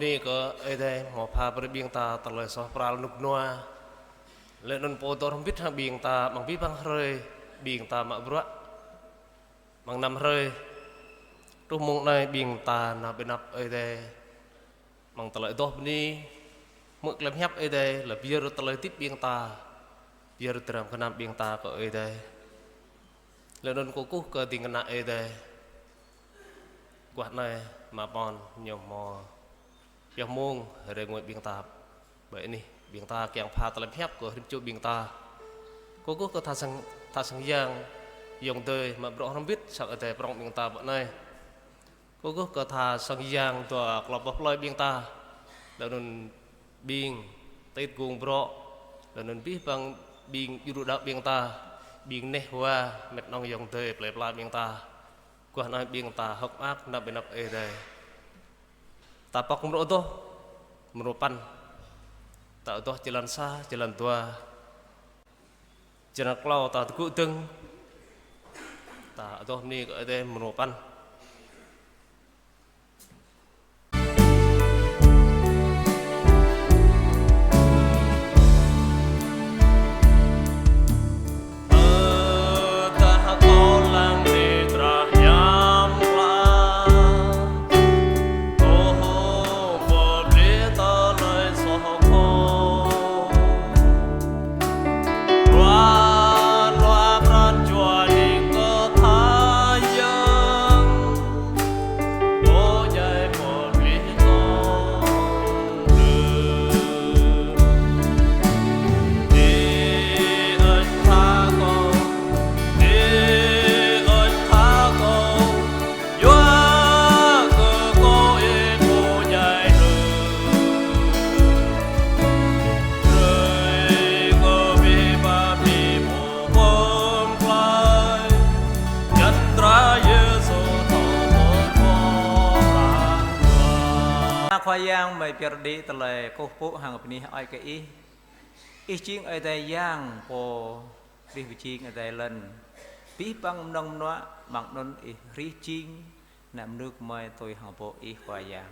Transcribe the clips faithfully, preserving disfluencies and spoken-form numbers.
Bơni kơ Ơi Adai hmâo pha brơi ƀing ta tơlơi suaih pral rơnŭk rơnua. Laih anŭn pô dŏ hrŏm hơbĭt hăng ƀing ta amăng abih bang hrơi ƀing ta mă bruă. Amăng năm hrơi truh mông anai ƀing ta nao ƀơi anăp Ơi Adai. Amăng tơlơi adoh bơni, hmư̆ tơlơi pơhiăp Ơi Adai, lĕ pơyơr tơlơi hơdip ƀing ta, pơyơr dram gơnam ƀing ta kơ Ơi Adai. Laih anŭn kơkuh kơ ding kơna Ơi Adai. Guah anai Ama Pôn ñu hmâo pioh mông rai ngui ƀing ta. Ƀơi anih ƀing ta kiăng pha tơlơi pơhiăp kơ rĭm čô ƀing ta. Kơkuh kơ tha sang, tha sang yang, ayŏng adơi mă bruă hrŏm hơbĭt sang Ơi Adai prŏng ƀing ta ƀơi anai. Kơkuh kơ tha sang yang dua klâo boh plơi ƀing ta. Laih anŭn ƀing tit gung brŏ. Laih anŭn abih bang ƀing djru đaŏ ƀing ta. Ƀing neh wa, met nong ayŏng adơi plơi pla ƀing ta. Guah anai ƀing ta hơ̆k mơak nao ƀơi anăp Ơi Adai. Ta pŏk mrô adoh, mrô păn. Ta adoh jơlan sa, jơlan dua. Jơlan klâo ta tơgŭ dơ̆ng. Ta adoh bơni kơ Ơi Adai mrô păn. Khua Yang, mơi pơyơr đĭ tơlơi kơkuh pơpŭ hăng bơni hơơč kơ Ih. Ih jing Ơi Adai Yang pô hrih pơjing adai lŏn. Abih bang mơnơ̆ng mơnuă, mơ̆ng anŭn Ih hrih jing ană mơnuih gơmơi tui hăng pô Ih Khua Yang.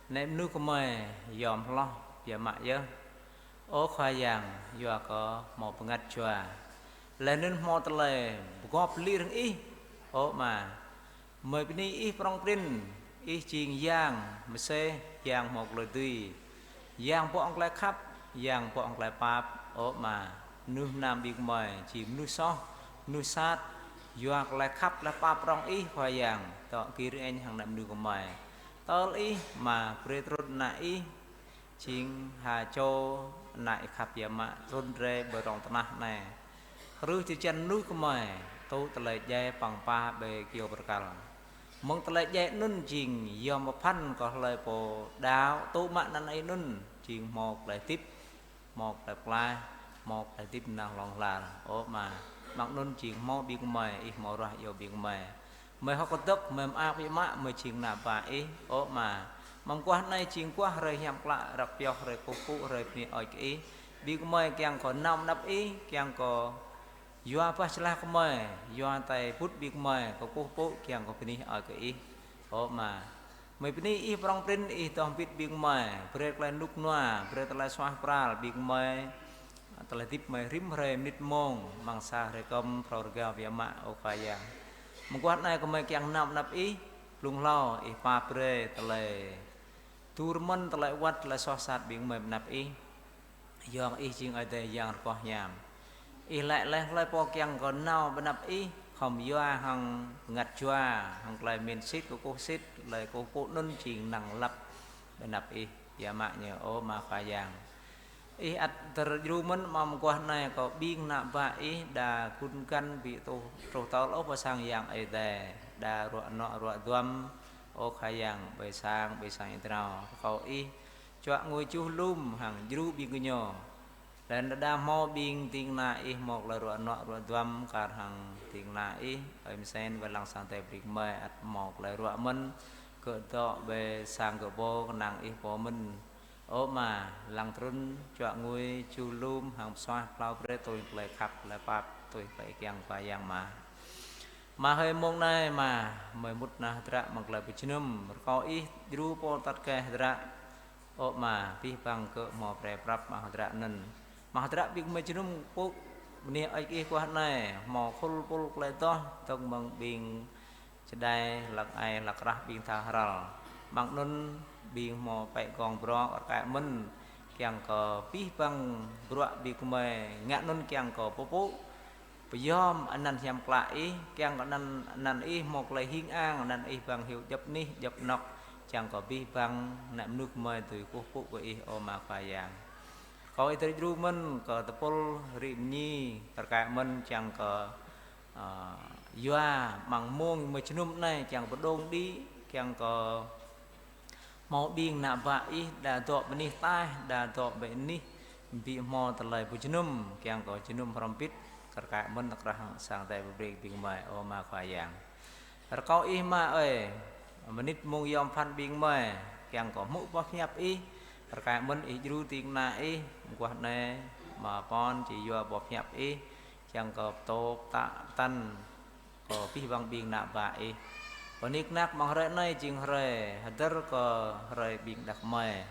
Ană mơnuih gơmơi yom hloh biă mă yơh. Ơ Khua Yang, yua kơ hmâo bơngăt jua. Laih anŭn hmâo tơlơi pơgop pơlir hăng Ih, ơ Ama. Mơi bơni Ih prŏng prin, Ih jing Yang mơsêh, Yang hmâo tơlơi dưi, Yang pô hăng tơlơi khăp, Yang pô hăng tơlơi pap, ơ Ama. Mơnuih mơnam ƀing gơmơi jing mơnuih soh, mơnuih sat, yua tơlơi khăp, tơlơi pap prŏng Ih Khua Yang, dŏ gir eng hăng ană mơnuih gơmơi. Tơl Ih Ama brơi trŭn Ană Ih, jing ha čô Ană Ih khăp biă mă trŭn rai ƀơi rŏng tơnah anai. Hrih jơjăn mơnuih gơmơi, tŭ tơlơi djai păng pah ƀơi kyâo bơrkal. Mơ̆ng tơlơi djai anŭn jing yom pơphan kơ hlơi pô đaŏ tŭ mă anăn Ih anŭn jing hmâo tơlơi hơdip, hmâo tơlơi pơklaih, hmâo tơlơi hơdip nao hlŏng lar. Ơ Ama, mơ̆ng anŭn jing hmâo ƀing gơmơi, Ih hmâo ruah iâu ƀing gơmơi. Mơi hơ̆k kơdơ̆k, mơi mơak biă mă, mơi jing ană bă Ih, ơ Ama. Mơ̆ng guah anai jing guah hrơi hiam klă, răk pioh hrơi kơkuh pơpŭ, hrơi bơni hơơč kơ Ih. Ƀing gơmơi kiăng kơ nao ƀơi anăp Ih, kiăng kơ yua bah jơlah gơmơi, yua tai bŭt ƀing gơmơi, kơkuh pơpŭ, kiăng kơ bơni hơơč kơ Ih, ơ Ama. Mơi bơni Ih prŏng prin, Ih dŏ hơbĭt ƀing gơmơi, brơi tơlơi rơnŭk rơnua, brơi tơlơi suaih pral ƀing gơmơi, tơlơi hơdip gơmơi rĭm hrơi mơnit mông, amăng sa hrơi kơm phrâo rơgao biă mă, ơ Khua Yang. Mơguah anai gơmơi kiăng nao ƀơi anăp Ih, blung hlâo Ih pap brơi tơlơi dur mơ̆n, tơlơi awăt, tơlơi soh sat ƀing gơmơi ƀơi anăp Ih. Yua Ih jing Ơi Adai Yang rơgoh hiam. Ih laĭ laih hlơi pô kiăng kơ nao ƀơi anăp Ih, khŏm yua hăng bơngăt jua, hăng tơlơi mĭn sĭt, kơkuh sĭt, tơlơi kơkuh pơpŭ anŭn jing năng lăp ƀơi anăp Ih, biă mă ñu, ơ Ama Khua Yang. Ih ăt dơ̆r djru mơ̆n, amăng mơguah anai kơ ƀing ană bă Ih đa gŭn găn ƀu truh, truh tơl ôh pơ sang Yang Ơi Adai, đa ruă nuă ruă duăm, ơ Khua Yang, ƀơi sang, ƀơi sang Ih drao. Rơkâo Ih čuă ngui čuh lum hăng djru ƀing gơñu. Laih anŭn đa hmâo ƀing ding kơna Ih hmâo tơlơi ruă nuă ruă duăm kar hăng ding kơna Ih, ơi Mơsen, wai lăng sang Ơi Adai brơi gơmơi ăt hmâo tơlơi ruă mơ̆n, gơ̆ dŏ ƀơi sang gơ̆ pô, kơnang Ih pô mơ̆n. Ơ Ama, lăng trŭn čuă ngui čuh lum hăng pơsuaih phrâo brơi tui tơlơi khăp, tơlơi pap, tui tơlơi kiăng Khua Yang Ama. Ama hơi, mông anai Ama, mơi mŭt nao hơdră amăng tơlơi pơjơnum, rơkâo Ih djru pô tăt kơ hơdră, Ơ Ama, abih bang gơ̆ hmâo brơi prăp amăng hơdră anŭn. Amăng hơdră ƀing gơmơi jơnum pŭ, bơni hơơč Ih guah anai, hmâo khul pul tơlơi adoh, dơ̆ng mơ̆ng ƀing čơđai, hlăk ai, hlăk rah ƀing tha hrăl. Amăng anŭn ƀing hmâo pĕ gong brŏ, rơkơi mơ̆n, kiăng kơ abih bang bruă ƀing gơmơi, ngă anŭn kiăng kơ pơpŭ pơyom anăn hiam klă Ih, kiăng kơ anăn, anăn Ih hmâo tơlơi hing ang, anăn Ih bang hyu djŏp anih, djŏp anŏk, kiăng kơ abih bang ană mơnuih gơmơi dưi kơkuh pơpŭ kơ Ih, ơ Ama Khua Yang. Rơkâo Ih tơlơi djru mơ̆n kơ tơpul rĭ mơñi, rơkơi mơ̆n kiăng kơ, ơ, yua amăng mông gơmơi jơnum anai, kiăng pơđông đĭ, kiăng kơ hmâo ƀing ană bă Ih, đa dŏ ƀơi anih ataih, đa dŏ ƀơi anih, ƀu hmâo tơlơi pơjơnum, kiăng kơ jơnum hrŏm hơbĭt, rơkơi mơ̆n tơkrah sang Adai pơbrơi ƀing gơmơi, ơ Ama Khua Yang. Rơkâo Ih Ama ơi, mơnit mông yom pơphan ƀing gơmơi, kiăng kơ hmư̆ boh hiăp Ih, rơkơi mơ̆n Ih djru ding kơna Ih, mơguah anai, Ama pon či yua boh hiăp Ih, kiăng kơ pơtô pơtă pơtăn, kơ abih bang ƀing ană bă Ih. Bơni kơnăk amăng hrơi anai jing hrơi hơdơr kơ hrơi ƀing đah kơmơi.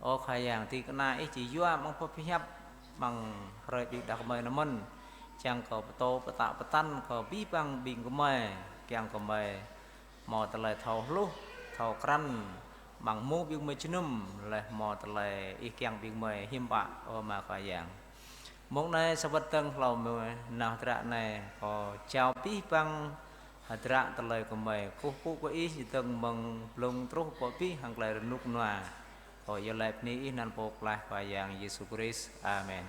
Ơ Khua Yang, ding kơna Ih či yua amăng boh hiăp amăng hrơi ƀing đah kơmơi anŭn mơ̆n. Kiăng kơ pơtô pơtă pơtăn kơ abih bang ƀing gơmơi, kiăng kơ gơmơi hmâo tơlơi thâo hluh, thâo krăn, amăng mông ƀing gơmơi jơnum, laih hmâo tơlơi Ih kiăng ƀing gơmơi hiư̆m pă, ơ Ama Khua Yang. Mông anai sa wơ̆t dơ̆ng hlâo mơ̆ nao hơdră anai, kâo jao abih bang hơdră tơlơi gơmơi kơkuh pơpŭ kơ Ih, dơ̆ng mơ̆ng blung truh pơ abih hăng tơlơi rơnŭk rơnua. Kâo iâu laĭ bơni Ih anăn Pô Pơklaih Khua Yang Yêsu Krist. Amen.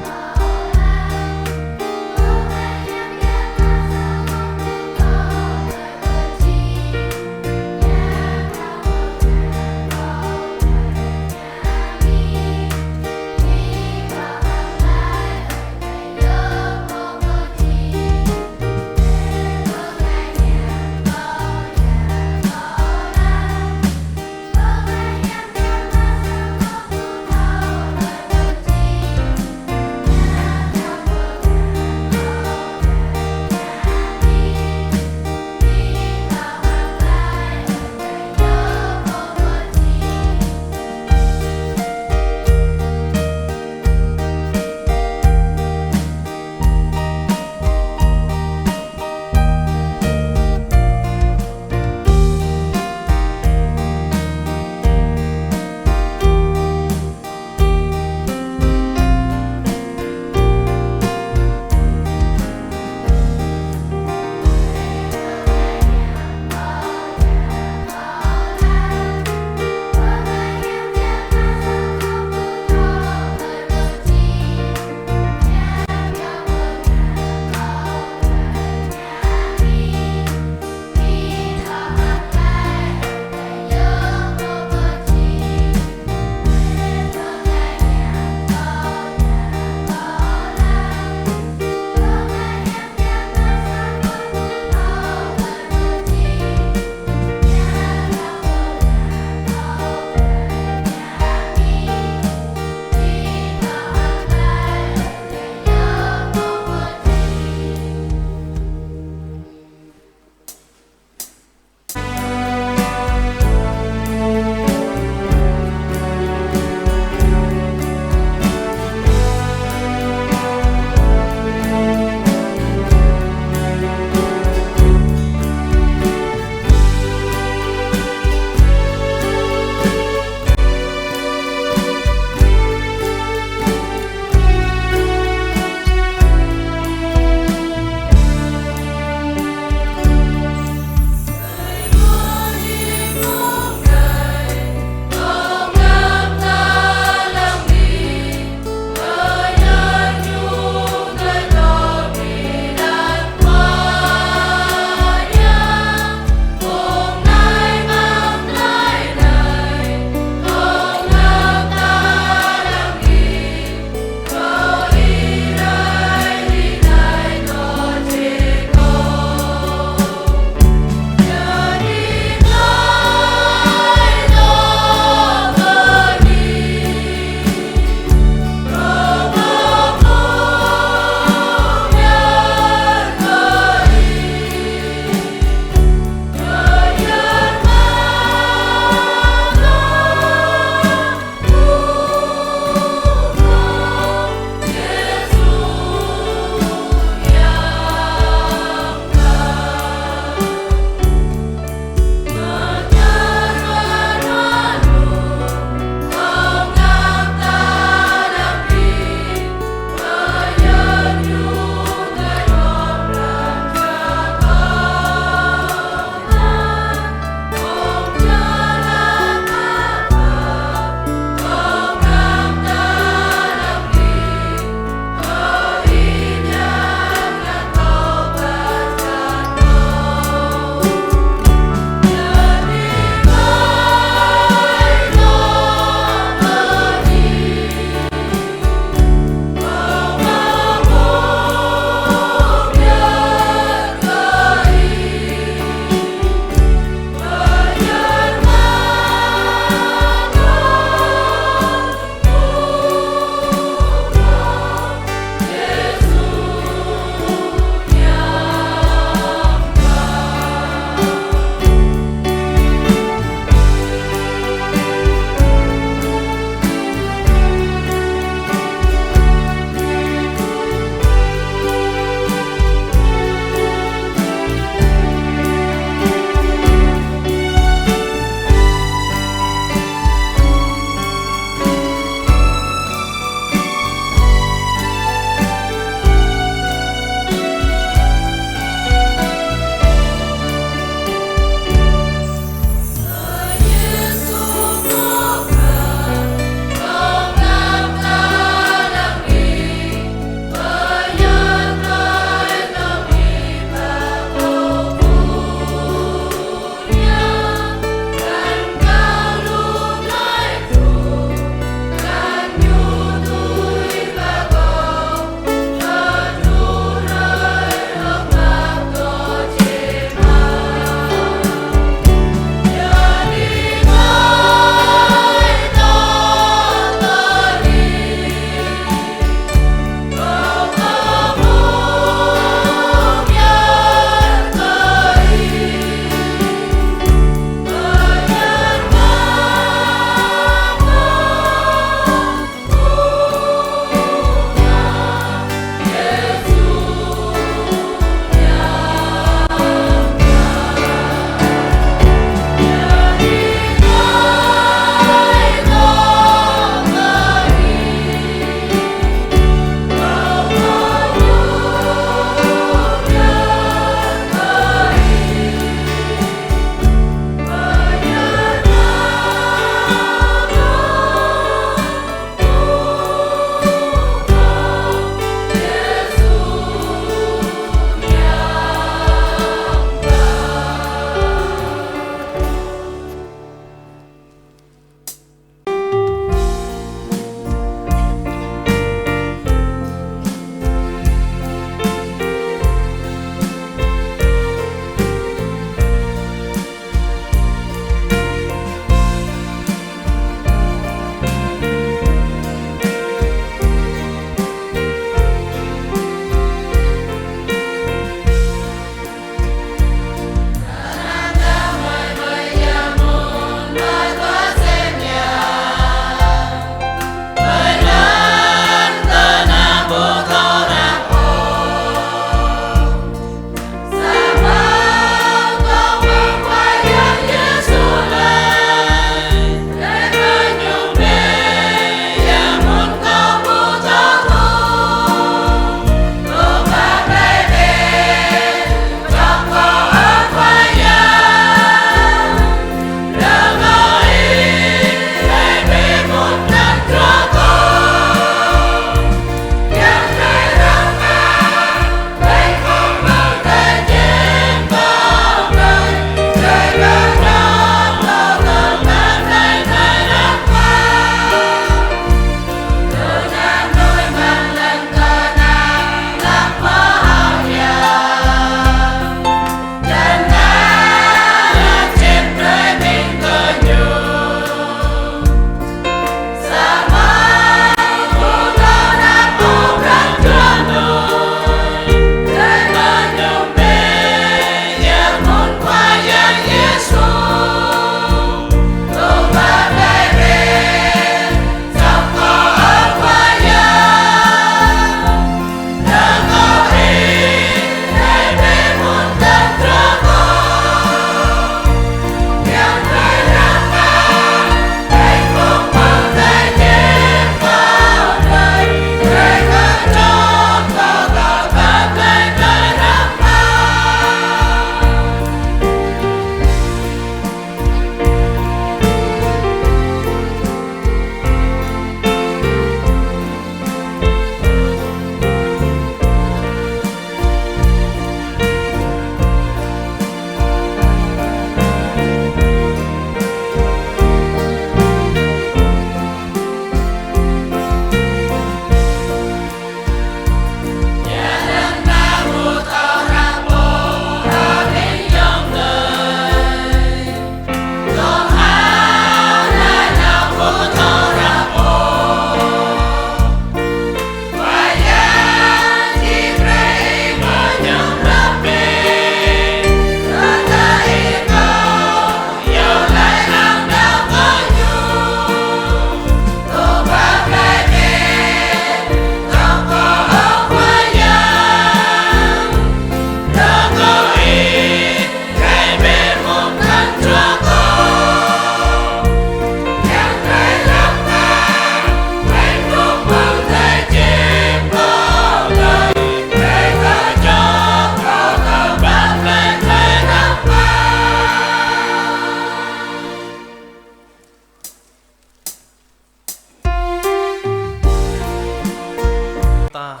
Ta,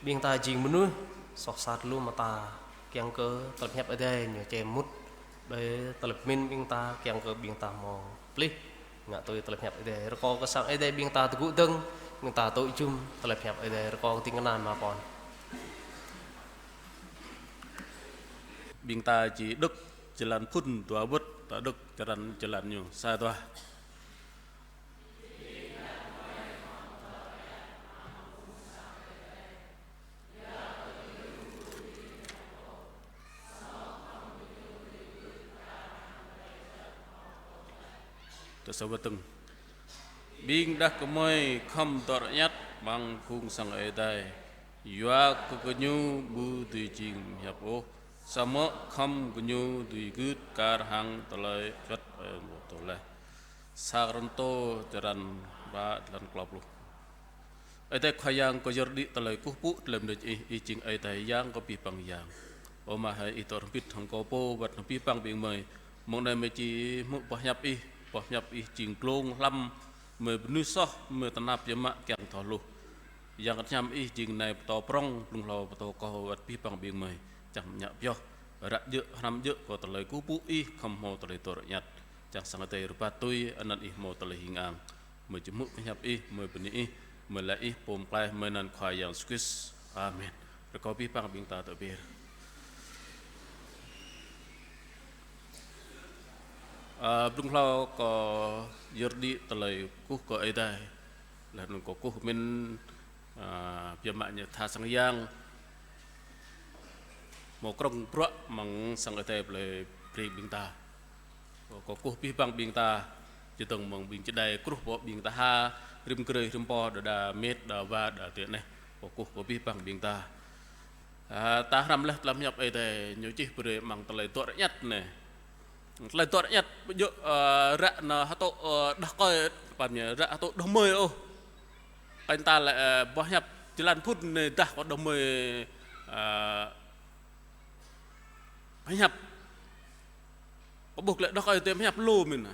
ƀing ta jing mơnuih, soh sat lu mơta, kiăng kơ tơlơi pơhiăp Ơi Adai ñu čem mŭt, ƀơi tơlơi pơmĭn ƀing ta, kiăng kơ ƀing ta hmâo plih, ngă tui tơlơi pơhiăp Ơi Adai. Rơkâo kơ sang Ơi Adai ƀing ta tơgŭ dơ̆ng, ƀing ta tui jum tơlơi pơhiăp Ơi Adai, rơkâo kơ ding kơna mă pơn. Ƀing ta či đŏk jơlan phŭn dua wơ̆t, ta đŏk jơlan, jơlan ñu sa dua. Tơ sa wơ̆t dơ̆ng. Ƀing đah kơmơi khŏm dŏ rơñăt amăng phung sang Ơi Adai. Yua kơ gơñu ƀu dưi jing pơhiăp ôh, samơ̆ khŏm gơñu dưi gưt kar hăng tơlơi juăt Ơi Adai pơtô laih. Sa Kôrintô črăn pă, jơlan klâo pluh. Ơi Adai Khua Yang, kâo yơr đĭ tơlơi kơkuh pơpŭ tơlơi mơnuih Ih, Ih jing Ơi Adai Yang kơ abih bang yang. Ơ Ama hai, Ih dŏ hrŏm hơbĭt hăng kâo pô wơ̆t hăng abih bang ƀing gơmơi. Mơ̆ng anai gơmơi či hmư̆ boh hiăp Ih, boh hiăp Ih jing glông hlăm, gơmơi mơnuih soh, gơmơi tơnap biă mă kiăng thâo hluh. Yang Bơngăt Hiam Ih jing nai pơtô prŏng, blung hlâo pơtô kâo wơ̆t abih bang ƀing gơmơi, čang ngă pioh, ră jơ̆, hrăm jơ̆ kơ tơlơi kơkuh pơpŭ Ih khŏm hmâo tơlơi dŏ rơñăt. Čang sang Ơi Adai rơbat tui, anăn Ih hmâo tơlơi hing ang. Gơmơi či hmư̆ boh hiăp Ih, gơmơi bơni Ih, gơmơi laĭ Ih pô pơklaih, gơmơi anăn Khua Yang Yêsu Krist. Amen. Rơkâo abih bang ƀing ta tơbiă. Ơ, blung hlâo kâo yơr đĭ tơlơi kơkuh kơ Ơi Adai. Laih anŭn kâo kơkuh mơ̆n, ơ, biă mă ñu tha sang yang. Hmâo krŏng bruă amăng sang Ơi Adai plei brơi ƀing ta. Kâo kơkuh abih bang ƀing ta, čơdơ̆ng mơ̆ng ƀing čơđai kruh pơ ƀing ta ha, rĭm grơi rĭm pô, đơđa mĕt, đa wa, đa tơneh. Kâo kơkuh kơ abih bang ƀing ta. Ơ, ta hrăm laih tơlơi pơhiăp Ơi Adai, ñu čih brơi amăng tơlơi dŏ rơñăt anai. Tơlơi dŏ rơñăt, ƀu djơ̆, ơ, ră anai hơtŏ, ơ, đah kơi, pơmĭn ră hơtŏ đah kơmơi ôh. Kơnh ta lĕ, ơ, boh hiăp jơlan phŭn anai dah kơ đah kơmơi, ơ, pơhiăp. Kơ ƀuh lĕ đah kơi tơlơi pơhiăp lu mơ̆n.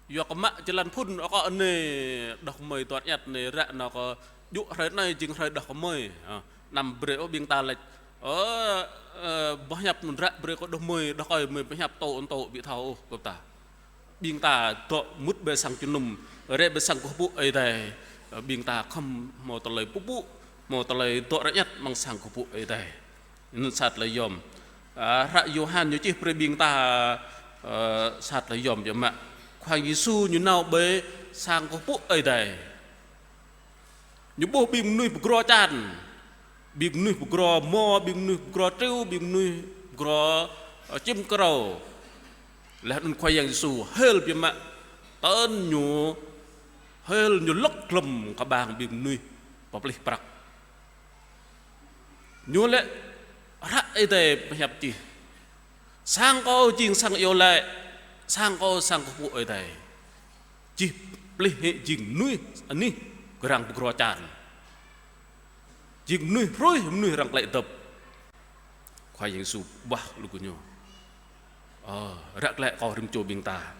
Yua kơ mă jơlan phŭn akŏ anai đah kơmơi dŏ rơñăt anai ră anai kơ djơ̆ hrơi anai jing hrơi đah kơmơi. Ơ, anăm brơi ôh ƀing ta laĭ. Ơ, ơ, boh hiăp anŭn ră brơi kơ đah kơmơi, đah kơi gơmơi pơhiăp tŏ anŭn tŏ ƀu thâo ôh kơ ta. Ƀing ta dŏ mŭt ƀơi sang jơnum, rai ƀơi sang kơkuh pơpŭ Ơi Adai. Ƀing ta khŏm hmâo tơlơi pơpŭ, hmâo tơlơi dŏ rơñăt amăng sang kơkuh pơpŭ Ơi Adai. Anŭn sa tơlơi yôm. Ơ, hră Yôhan ñu čih brơi ƀing ta, ơ, sa tơlơi yôm biă mă. Khua Yang Yêsu ñu nao ƀơi sang kơkuh pơpŭ Ơi Adai. Ñu ƀuh ƀing mơnuih pơgrô čan, ƀing mơnuih pơgrô mô, ƀing mơnuih pơgrô triu, ƀing mơnuih pơgrô, ơ, čim krô. Laih anŭn Khua Yang Yêsu hil biă mă, tơl ñu hil ñu lŏk glŏm kơƀang ƀing mơnuih pơplih prăk. Ñu laĭ hră Ơi Adai pơhiăp čih: Sang kâo jing sang iâu laĭ, sang kâo sang kơkuh pơpŭ Ơi Adai. Čih plih hĭ jing mơnuih anih kơ arăng pơgrô čan. Jing mơnuih hrui, mơnuih arăng klĕ dŏp. Khua Yang Yêsu ƀuah lu gơñu. Ơ, ră glaĭ kâo rĭm čô ƀing ta.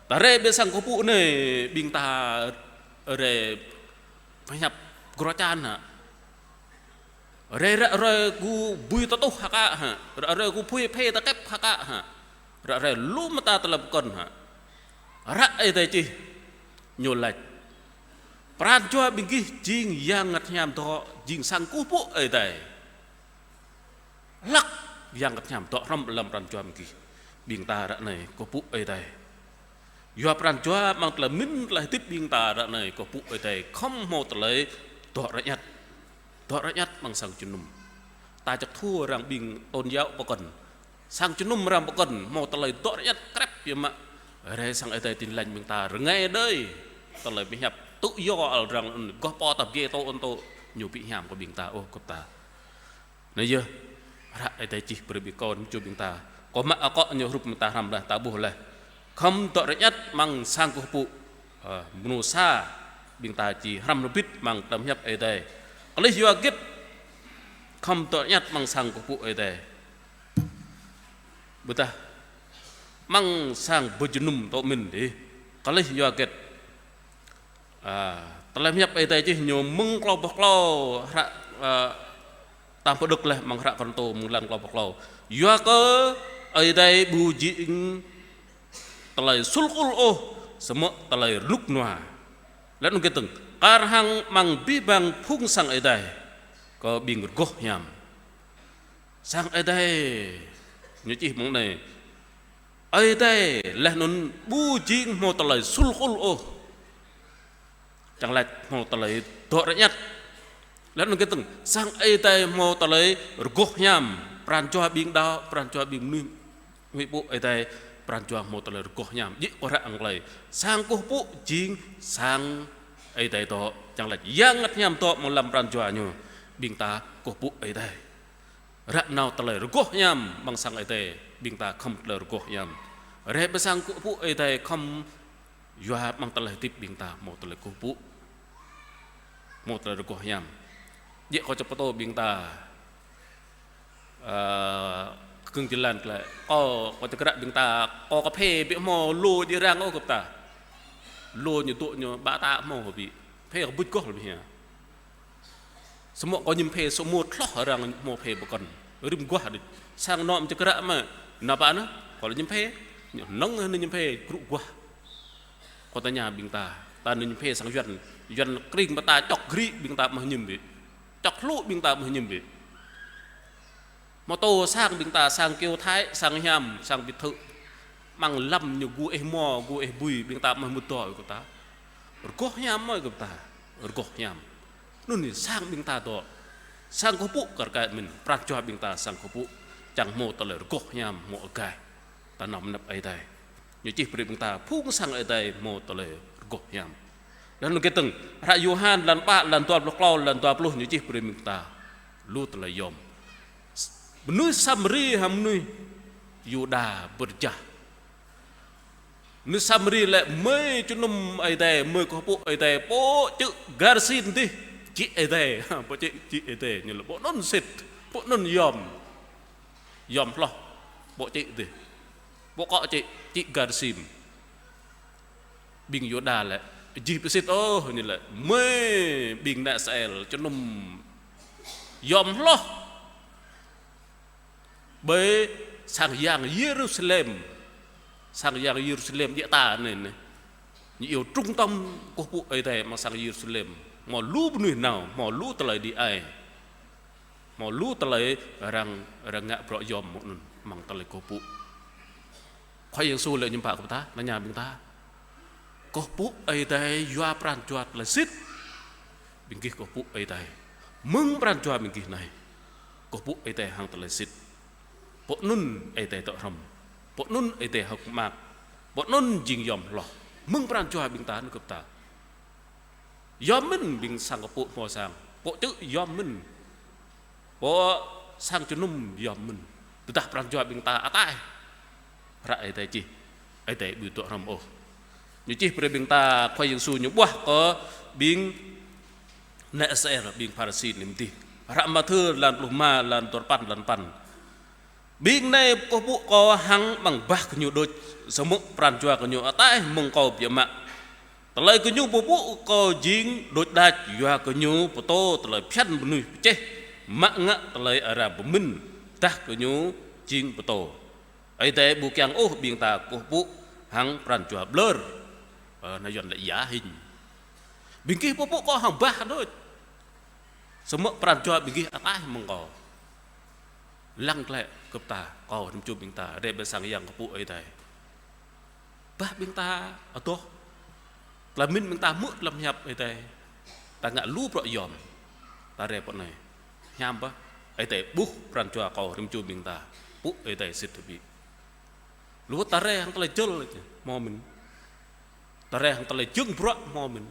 Ta rai ƀơi sang kơkuh pơpŭ anai ƀing ta rai pơhiăp pơgrô čan hă. Rai ră ruai gŭ bui tơtuh hơkă hă. Ră ruai gŭ phui phê tơkĕp hơkă hă. Ră ruai lu mơta tơlơi pơkŏn hă. Ră Ơi Adai čih ñu laĭ: Pran jua ƀing gih jing Yang Bơngăt Hiam dŏ, jing sang kơkuh pơpŭ Ơi Adai. Hlăk Yang Bơngăt Hiam dŏ hrŏm amăng pran jua ƀing gih. Ƀing ta ră anai kơkuh pơpŭ Ơi Adai. Yua pran jua amăng tơlơi mĭn tơlơi hơdip ƀing ta ră anai kơkuh pơpŭ Ơi Adai khŏm hmâo tơlơi dŏ rơñăt. Dŏ rơñăt amăng sang jơnum. Ta čŏk thâo arăng ƀing tôn giáo pơkŏn. Sang jơnum arăng pơkŏn hmâo tơlơi dŏ rơñăt krĕp biă mă. Rai sang Ơi Adai Tin Lành ƀing ta rơngai đơi. Tơlơi pơhiăp tŭ yua ăl arăng ŭn gŏh pô ta pơgê tŏ ŭn tŏ ñu ƀu hiam kơ ƀing ta ôh kơ ta. Anai yơh, hră Ơi Adai čih brơi ƀing kâo rĭm čô ƀing ta. Kâo mă akŏ ñu hrup mơ̆ng ta hrăm laih, ta ƀuh laih. Khŏm dŏ rơñăt amăng sang kơkuh pơpŭ. Ơ, mơnuih sa, ƀing ta či hrăm rơbit amăng tơlơi pơhiăp Ơi Adai. Kơlih yua hơget, khŏm dŏ rơñăt amăng sang kơkuh pơpŭ Ơi Adai. Ƀôdah amăng sang pơjơnum tŏ mĭn dih. Kơlih yua hơget. Ơ, Tơlơi hiăp Ơi Adai čih ñu mơ̆ng klâo boh klâo hră, ơ, tam pơđŏk laih amăng hră Kôrintô mơ̆ng lăn klâo boh klâo. Yua kơ Ơi Adai ƀu jing tơlơi sul kul ôh, samơ̆ tơlơi rơnŭk rơnua. Laih anŭn kơtơ̆ng, kar hăng amăng abih bang phung sang Ơi Adai kơ ƀing rơgoh hiam. Sang Ơi Adai, ñu čih mơ̆ng anai. Ơi Adai laih anŭn ƀu jing hmâo tơlơi sul kul ôh. Čang laĭ hmâo tơlơi dŏ rơñăt. Laih anŭn kơtơ̆ng, sang Ơi Adai hmâo tơlơi rơgoh hiam, pran jua ƀing đaŏ, pran jua ƀing mơnuih huĭ pŭ Ơi Adai, pran jua hmâo tơlơi rơgoh hiam. Djơ̆ kơ hră Anglai. Sang kơkuh pŭ jing sang Ơi Adai dŏ. Čang laĭ Yang Bơngăt Hiam dŏ amăng lăm pran jua ñu. Ƀing ta kơkuh pŭ Ơi Adai. Ră nao tơlơi rơgoh hiam amăng sang Ơi Adai, ƀing ta khŏm tơlơi rơgoh hiam. Rai ƀơi sang kơkuh pŭ Ơi Adai khŏm yua amăng tơlơi hơdip ƀing ta hmâo tơlơi kơkuh pŭ. Hmâo tơlơi rơgoh hiam. Djơ̆ kâo čơpơtô ƀing ta, ơ, kơ̆ng jơlan klĕ. Kâo, kâo čơkră ƀing ta, kâo kơ phê ƀu hmâo lu djơ̆ arăng ôh kơ ta. Lu ñu dŏ ñu ƀă ta hmâo hơbĭ. Phê kơ buč goh lĕ ƀu hia. Samơ̆ kâo ñim phê samơ̆ thloh arăng hmâo phê pơkŏn. Rĭm guah đôč. Sang anŏ mơ̆ čơkră mơ̆. Nao pă anŭn, kâo lĕ ñim phê. Ñu nŏng anŭn ñim phê, krŭ guah. Kâo tơña ƀing ta. Ta anŭn ñim phê sang Yuan. Yuan kring mơ̆ ta čŏk grĭ ƀing ta mơ̆ ñim bĕ. Čŏk hlŭ ƀing ta mơ̆ ñim bĕ. Mơtô sang ƀing ta, sang Kiêu Thái, sang hiam, sang biệt thự. Amăng lăm ñu gu ih hmua, gu ih bui, ƀing ta mơ̆ mŭt dŏ kơ ta. Rơgoh hiam mơ̆ kơ ta. Rơgoh hiam. Anŭn ñu sang ƀing ta dŏ. Sang kơkuh pŭ kar kaĭ mơ̆n. Pran jua ƀing ta sang kơkuh pŭ. Čang hmâo tơlơi rơgoh hiam, hmâo agaih. Ta nao mơnăp Ơi Adai. Ñu čih brơi ƀing ta, phung sang Ơi Adai hmâo tơlơi rơgoh hiam. Laih anŭn kơtơ̆ng, hră Yôhan lăn pă, lăn dua pluh klâo, lăn dua pluh ñu čih brơi ƀing ta. Lu tơlơi yom. Mơnuih Samari hăng mơnuih Yuđa pơrơjah. Mơnuih Samari lĕ mơi jơnum Ơi Adai, mơi kơkuh pŭ Ơi Adai, pô čư̆ Garasin dih, jĕ Ơi Adai, pô čư̆ jĕ Ơi Adai, ñu lĕ pô anŭn sĭt, pô anŭn yom. Yom hloh, pô čư̆ dih. Pô kŏ čư̆, čư̆ Garasin. Ƀing Yuđa lĕ, jih pơsit ôh, ñu lĕ, mơi ƀing ană Israel, jơnum yom hloh. Ƀơi sang yang Yêrusalem, sang yang Yêrusalem djơ̆ ta anai anai. Ñu iâu trung tâm kơkuh pŭ Ơi Adai amăng sang Yêrusalem. Hmâo lu mơnuih nao, hmâo lu tơlơi đĭ ai. Hmâo lu tơlơi arăng, arăng ngă bruă yom mơ̆ng anŭn, amăng tơlơi kơkuh pŭ. Khua Yang Yêsu lĕ hiư̆m pă kơ ƀing ta, tơña ƀing ta. Kơkuh pŭ Ơi Adai yua pran jua tơlơi sĭt. Ƀing gih kơkuh pŭ Ơi Adai. Mơ̆ng pran jua ƀing gih anai. Kơkuh pŭ Ơi Adai hăng tơlơi sĭt. Pô anŭn Ơi Adai dŏ hrŏm. Pô anŭn Ơi Adai hơ̆k mơak. Pô anŭn jing yom hloh. Mơ̆ng pran jua ƀing ta anŭn kơ ƀing ta. Yom mơ̆n ƀing sang kơkuh pŭ hmâo sang. Pô čư̆ yom mơ̆n. Pô sang jơnum yom mơ̆n. Tơdah pran jua ƀing ta ataih. Hră Ơi Adai čih. Ơi Adai ƀu dŏ hrŏm ôh. Ñu čih brơi ƀing ta Khua Yang Yêsu ñu ƀuah kơ ƀing ană Israel, ƀing Pharisi anai mơ̆n dih. Hră Mathiơ lăn pluh rơma, lăn duapăn, lăn păn. Ƀing anai kơkuh pŭ kâo hăng amăng bah gơñu đôč, samơ̆ pran jua gơñu ataih mơ̆ng kâo biă mă. Tơlơi gơñu pơpŭ kâo jing đôč đač, yua gơñu pơtô tơlơi phiăn mơnuih pơčeh, mă ngă tơlơi arăng pơmĭn, tơdah gơñu jing pơtô. Ơi Adai ƀu kiăng ôh ƀing ta kơkuh pŭ hăng pran jua ƀlơr. Ơ, anai Yuan lĕ giả hình. Ƀing gih pơpŭ kâo hăng bah đôč. Samơ̆ pran jua ƀing gih ataih mơ̆ng kâo. Lăng glaĭ kơ ƀing ta, kâo rĭm čô ƀing ta, rai ƀơi sang yang kơkuh pŭ Ơi Adai. Bah ƀing ta adoh. Tơlơi pơmĭn ƀing ta hmư̆ lăm hiăp Ơi Adai. Ta ngă lu bruă yom. Ta rai pơ anai. Hiam bah. Ơi Adai ƀuh pran jua kâo rĭm čô ƀing ta. Pŭ Ơi Adai sĭt hơbĭ. Lu ta rai hăng tơlơi jơl hmâo mơ̆n. Ta rai hăng tơlơi jơ̆ng bruă hmâo mơ̆n.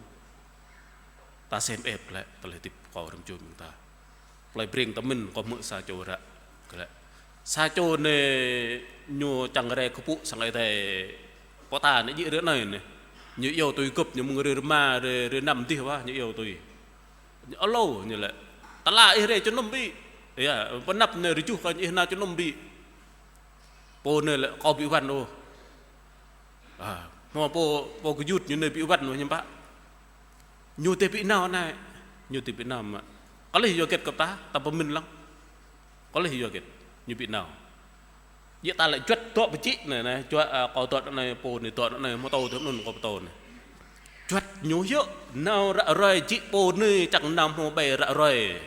Ta sem ĕp glaĭ tơlơi hơdip kâo rĭm čô ƀing ta. Tơlơi Breng ta mĭn kâo hmư̆ sa čô ră. Glaĭ. Sa čô anai ñu čang rai kơkuh pŭ sang Ơi Adai. Pô ta anai djơ̆ ră anai anai. Ñu iâu tui gơ̆p ñu mơ̆ng rơma rơnăm dih wa ñu iâu tui. Ñu alo ñu lĕ. Tơla ih rai jơnum ƀĭ. Yă, pơnăp anai rơjuh kơ ih nao jơnum ƀĭ. Pô anai lĕ kâo ƀu wăn ôh. Ơ, hmâo pô, pô gơyut ñu anai ƀu wăn ôh hiư̆m pă. Ñu tơ ƀu nao anai, ñu tơ ƀu nao mă. Kơ lĕ yua hơget kơ ta, ta pơmĭn lăng. Kơ lĕ yua hơget, ñu ƀu nao. Yua ta lĕ juăt dŏ pơčĭ anai, anai, juăt, a, kâo dŏ anai, pô anai dŏ anai, mơtô tơ anŭn kâo pơtô anai. Juăt ñu yơh, nao ră ruai čĭ pô anai čang nao hmâo ƀai ră ruai.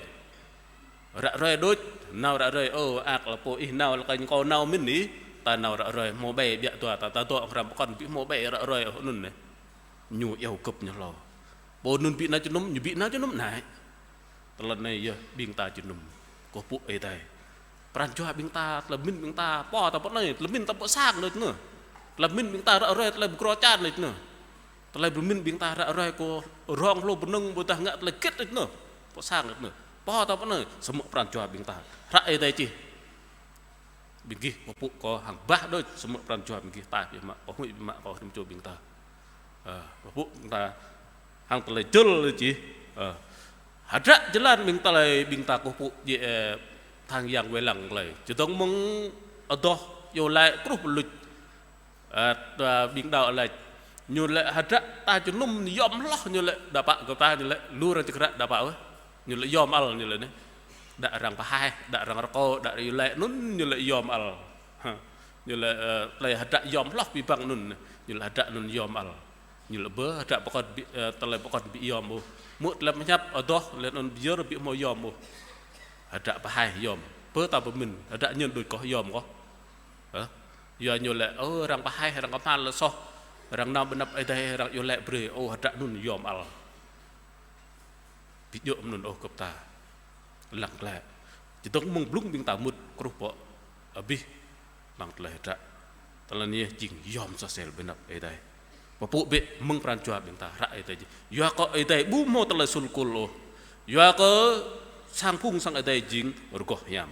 Ră ruai đôč, nao ră ruai, ơ, ak lă pô ih nao lă kơ kâo nao mĭn ih, ta nao ră ruai, hmâo ƀai ƀiă dua, ta, ta dŏ hrăm pơkŏn ƀu hmâo ƀai ră ruai ôh anŭn anai. Ñu iâu gơ̆p ñu hlâo. Pô anŭn ƀu nao jơnum, ñu ƀu nao jơnum anai. Tơlơi anai yơh ƀing ta jơnum kơkuh pơpŭ Ơi Adai. Pran jua ƀing ta, tơlơi mĭn ƀing ta, pô ta pơ anai, tơlơi mĭn ta pơ sang đôč anai. Tơlơi mĭn ƀing ta ră ruai, tơlơi pơkro čan đôč anai. Tơlơi pơmĭn ƀing ta ră ruai kơ rong hlô bơnơ̆ng ƀôdah ngă tơlơi hơget đôč anai. Pơ sang đôč anai. Pô ta pơ anai, samơ̆ pran jua ƀing ta. Hră Ơi Adai čih. Ƀing gih pơpŭ kơ hăng bah đôč, samơ̆ pran jua ƀing gih ta biă mă, kơ huĭ biă mă, kơ rĭm čô ƀing ta. Ơ, pơpŭ ƀing ta hăng tơlơi jơl čih. Ơ, hơdră jơlan ƀing tơlơi ƀing ta kơkuh pơpŭ djơ̆, ơ, tơhang yang wai lăng tơlơi. Čơdơ̆ng mơ̆ng adoh iâu laĭ truh pơluč. Ơ, ta ƀing đaŏ laĭ. Ñu laĭ hơdră ta jơnum yom hloh ñu laĭ đa pă kơ ta ñu laĭ lu arăng čơkră đa pă wơh. Ñu laĭ yom ăl ñu laĭ anai. Đa arăng pơhaih, đa arăng rơkâo, đa arăng iâu laĭ anŭn ñu laĭ yom ăl. Ha. Ñu laĭ, ơ, tơlơi hơdră yom hloh abih bang anŭn. Ñu laĭ hơdră anŭn yom ăl. Ñu laĭ bơ hơdră pơkŏn ƀu, ơ, tơlơi pơkŏn ƀu yom ôh. Mơ̆ tơlơi pơhiăp adoh laih anŭn pơyơr ƀu hmâo yom ôh. Hơdră pơhaih yom. Bơ ta pơmĭn, hơdră ñen đôč kơ yom kơ. Hă? Yua ñu laĭ, ơ, arăng pơhaih, arăng kơhma̱l soh. Arăng nao ƀơi anăp Ơi Adai, arăng iâu laĭ brơi, ơ, hơdră anŭn yom ăl. Ƀu djơ̆ mơ̆n ôh gơ̆p ta. Lăng glaĭ. Čơdơ̆ng mơ̆ng blung ƀing ta mŭt truh pơ abih. Lăng tơlơi hơdră. Tơlơi anai jing yom soh sel ƀơi anăp Ơi Adai. Pơpŭ bĕ mơ̆ng pran jua ƀing ta hră Ơi Adai jing. Yua kơ Ơi Adai ƀu hmâo tơlơi sul kul ôh. Yua kơ sang phung sang Ơi Adai jing rơgoh hiam.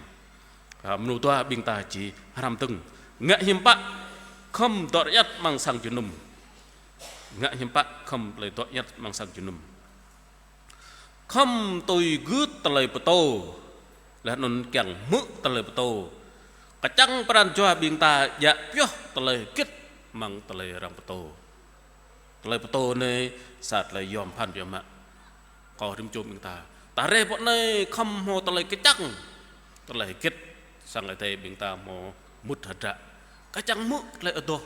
Ha, mơnuih dua ƀing ta či hrăm dơ̆ng. Ngă hiư̆m pă khŏm dŏ rơñăt amăng sang jơnum. Ngă hiư̆m pă khŏm tơlơi dŏ rơñăt amăng sang jơnum. Khŏm tui gưt tơlơi pơtô. Laih anŭn kiăng hmư̆ tơlơi pơtô. Kơčăng pran jua ƀing ta djă pioh tơlơi hơget amăng tơlơi arăng pơtô. Tơlơi pơtô anai sa tơlơi yom pơphan biă mă. Kơ rĭm čô ƀing ta. Ta rai pơ anai khŏm hmâo tơlơi kơčăng. Tơlơi hơget sang Ơi Adai ƀing ta hmâo mŭt hơdră. Kơčăng hmư̆ tơlơi adoh.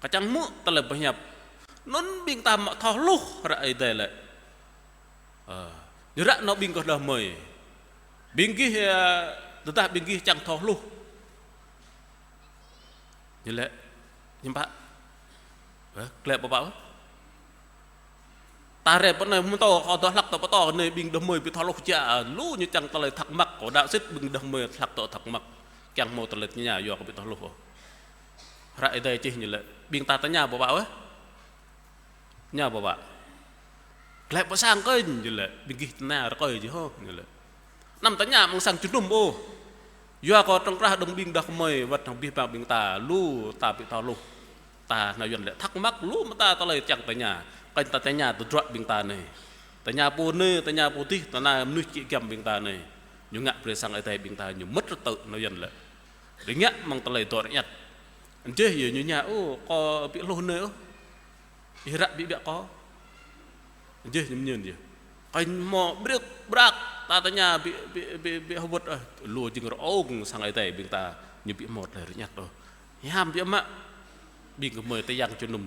Kơčăng hmư̆ tơlơi pơhiăp. Anŭn ƀing ta mă thâo hluh hră Ơi Adai laĭ. Ơ, ñu ră anai ƀing gơ̆ đah kơmơi. Ƀing gih, ơ, tơdah ƀing gih čang thâo hluh. Ñu laĭ, hiư̆m pă. Ơ, glaĭ pơpă. Ta rai pơ anai mơ̆ng tơ, kơ tơ hlăk tơ pơtô anai ƀing đah kơmơi ƀu thâo hluh jă, lu ñu čang tơlơi thắc mắc, kơ đaŏ sĭt ƀing đah kơmơi hlăk tơ thắc mắc. Kiăng hmâo tơlơi tơña yua kơ ƀu thâo hluh ôh. Hră Ơi Adai čih ñu laĭ, ƀing ta tơña pơpă wơh. Tơña pơpă. Glaĭ pơ sang kơnh, ñu laĭ, ƀing gih tơña rơkơi či hŏ, ñu laĭ. Anăm tơña amăng sang jơnum ôh. Yua kơ trŏng krah đơ̆ng ƀing đah kơmơi wơ̆t hăng abih bang ƀing ta, lu ta ƀu thâo hluh. Ta nao yuan laĭ thắc mắc, lu mơta tơlơi čang tơña. Kơnh ta tơña tơdruă ƀing ta anai. Tơña pô anai, tơña pô adih, tơña mơnuih či giăm ƀing ta anai. Ñu ngă brơi sang Ơi Adai ƀing ta, ñu mơ̆t rơtơ̆ nao yuan laĭ. Rơngiă amăng tơlơi dŏ rơñăt. Anjeh yơh ñu tơña, ơ, kâo ƀu hluh anai ôh. Ih ră ƀu ƀiă kâo. Anjeh ñu mơñen yơh. Kơnh hmâo brek brak, ta tơña ƀu, ƀu, ƀu, ƀu hơwơ̆t, ơ, lu jing rơ̆ng sang Ơi Adai ƀing ta, ñu ƀu hmâo tơlơi rơñăt ôh. Hiam biă mă. Ƀing gơmơi tơyang jơnum,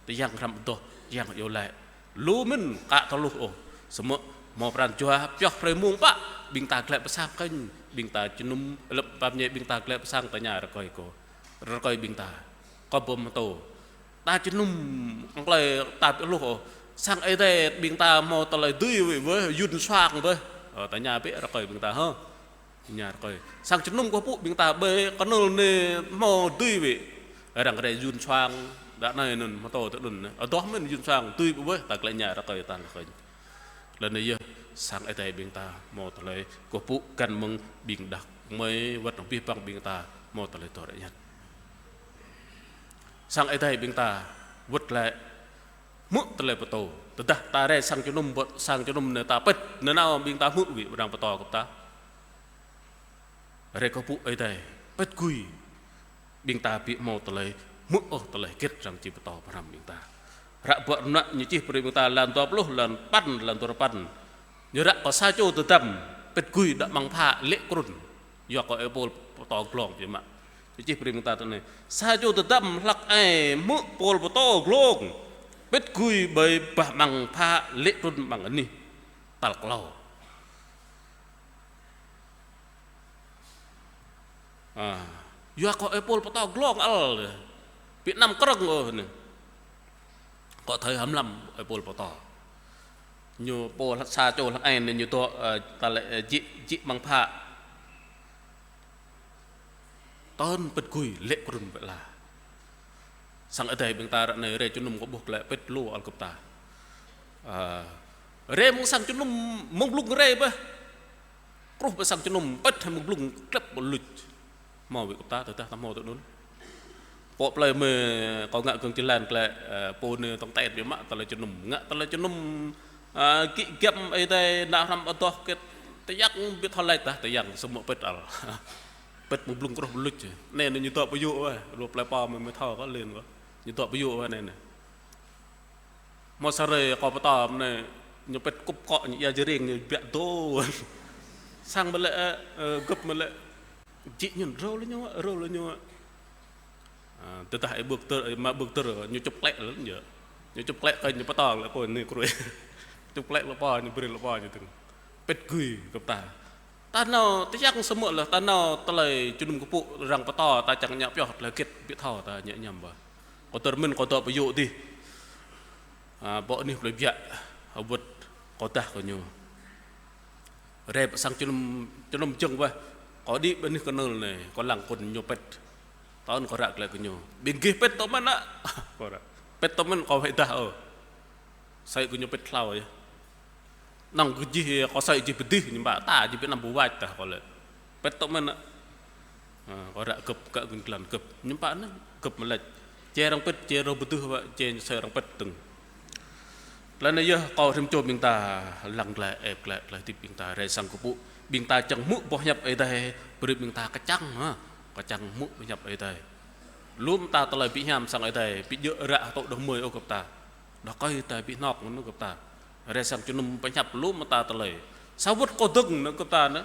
tơyang hrăm adoh, tơyang iâu laĭ. Lu mơ̆n ka thâo hluh ôh. Samơ̆ hmâo pran jua pioh hrơi mông pă, ƀing ta glaĭ pơ sang kơnh, ƀing ta jơnum, lơ̆m pam ñe ƀing ta glaĭ pơ sang tơña rơkơi kâo. Rơkơi ƀing ta. Kâo ƀu mơtô. Ta jơnum, ăng tơlơi ta ƀu hluh ôh. Sang Ơi Adai ƀing ta hmâo tơlơi dưi wơ̆t, yun suang wơ̆t. Ơ, tơña bĕ rơkơi ƀing ta hă. Tơña rơkơi. Sang jơnum kơkuh pơpŭ ƀing ta ƀơi kơnơl anai hmâo dưi wơ̆t. Arăng rai yun suang, đa anai anŭn mơtô tơ anŭn. Adoh mơ̆n yun suang, dưi wơ̆t, ta glaĭ tơña rơkơi ta laĭ kơnh. Lơ̆m anai yơh, sang Ơi Adai ƀing ta hmâo tơlơi kơkuh pơpŭ găn mơ̆ng ƀing đah kơmơi wơ̆t hăng abih bang ƀing ta hmâo tơlơi dŏ rơñăt. Sang Ơi Adai ƀing ta wơ̆t glaĭ hmư̆ tơlơi pơtô. Tơdah ta rai sang jơnum, ƀơi sang jơnum anai ta pĭt, nanao ƀing ta hmư̆ wĭ arăng pơtô kơ ta. Rai kơkuh pơpŭ Ơi Adai, pĭt gui. Ƀing ta ƀu hmâo tơlơi hmư̆ ôh tơlơi hơget arăng či pơtô pơhrăm ƀing ta. Hră Bruă Mơnuă ñu čih brơi ƀing ta lăn dua pluh, lăn păn, lăn dua rơpăn. Ñu ră kơ sa čô tơdăm, pĭt gui đah amăng phă lê̆ krŭn. Yua kơ ơi Pôl pơtô glông biă mă. Ñu čih brơi ƀing ta tui anai. Sa čô tơdăm hlăk ai hmư̆ Pôl pơtô glông, pĭt gui ƀơi bah amăng phă lê̆ krŭn amăng anih tal klâo. A, yua kơ ơi Pôl pơtô glông ăl, biă năm krơ̆ng ôh anai. Kơ thơi hăm lăm ơi Pôl pơtô. Ñu pô hlăk sa čô hlăk ai anai ñu dŏ, ơ, ta lĕ, ơ, jĭ, jĭ amăng phă. Tơl pĭt gui lê̆ krŭn ƀơi ala. Sang Ơi Adai ƀing ta ră anai rai jơnum kơ ƀuh glaĭ pĭt lu ăl gơ̆p ta. A, rai mơ̆ng sang jơnum mơ̆ng blung rai ƀơi. Truh ƀơi sang jơnum pĭt hăng mơ̆ng blung klĕp ƀu luč. Hmâo wĭ gơ̆p ta, tơdah ta hmâo tui anŭn. Pô plơi mơi kâo ngă gơ̆ng jơlan glaĭ, ơ, pô anai tŏng tĕt biă mă tơlơi jơnum. Ngă tơlơi jơnum, ơ, gĭ giăm Ơi Adai nao hrăm adoh kĕt tơyăng biă thâo laĭ tah tơyăng samơ̆ pĭt ăl. Pĭt mơ̆ng blung truh ƀu luč. Anai anai ñu dŏ ƀu yŭ wơ̆t, lu plơi pla mơi mơi thâo kơ lin kơ. Ñu dŏ ƀu yŭ wơ̆t anai anai. Hmâo sa hrơi kâo pơtô mơ̆n anai, ñu pĭt kŭp kŏ ñu ia jơring ñu biă dô. Sang mơ̆ lĕ, ơ, ơ, gơ̆p mơ̆ lĕ. Jĭ ñu rơ̆u lĕ ñu, rơ̆u lĕ ñu. A, tơdah ai ƀơ̆k tơ̆r, ai mă ƀơ̆k tơ̆r, ñu čŭp klĕ lĕ ñu. Ñu čŭp klĕ kơ ñu pơtô lĕ pô anai krui. Čŭp klĕ lĕ pô ñu brơi lĕ pô ñu tơ̆ng. Pĭt gui gơ̆p ta. Ta nao tơyăng samơ̆ lĕ, ta nao tơlơi jơnum kơpŭ arăng pơtô, ta čang ngă pioh tơlơi hơget biă thâo ta ngă ñăm ƀă. Kâo tơ̆r mơ̆n kâo dŏ ƀu yŭ dih. A, ƀô̆ anih plơi biă, hơbŭt kâo dah kơ ñu. Rai ƀơi sang jơnum, jơnum jơ̆ng wơ̆t. Kâo đĭ ƀơi anih kơnơl anai, kâo lăng kŭn ñu pĭt. Tơl kâo ră glaĭ kơ ñu. Ƀing gih pĭt tŏ mơ̆n a. Kâo ră. Pĭt tŏ mơ̆n kâo huĭ dah ôh. Sơi kơ ñu pĭt hlâo yơh. Năng kơ jih kâo sơi jih pơdih ñu ƀă ta jih pĭt năm ƀu wač tah kâo lĕ. Pĭt tŏ mơ̆n a. A, kâo ră gơ̆p, kơ gơ̆ng jơlan gơ̆p. Ñu ƀă anai, gơ̆p mơ̆ laĭ. Jai arăng pĭt, jai rơ̆u pơdih wơ̆t, jai sơi arăng pĭt tơ̆ng. Tơlơi anai yơh kâo rĭm čô ƀing ta lăng glaĭ, ep glaĭ, tơlơi hơdip ƀing ta rai sang kơpŭ. Ƀing ta čang hmư̆ boh hiăp Ơi Adai, brơi ƀing ta kơčăng, ha. Kơčăng hmư̆ boh hiăp Ơi Adai. Lŏm ta tơlơi ƀu hiam sang Ơi Adai, ƀu djơ̆ ră tŏ đah kơmơi ôh gơ̆p ta. Đah kơi ta ƀu hơnŏk mơ̆n ôh gơ̆p ta. Rai sang jơnum pơhiăp lŏm ta tơlơi. Sa wơ̆t kâo dơ̆ng anai gơ̆p ta anai.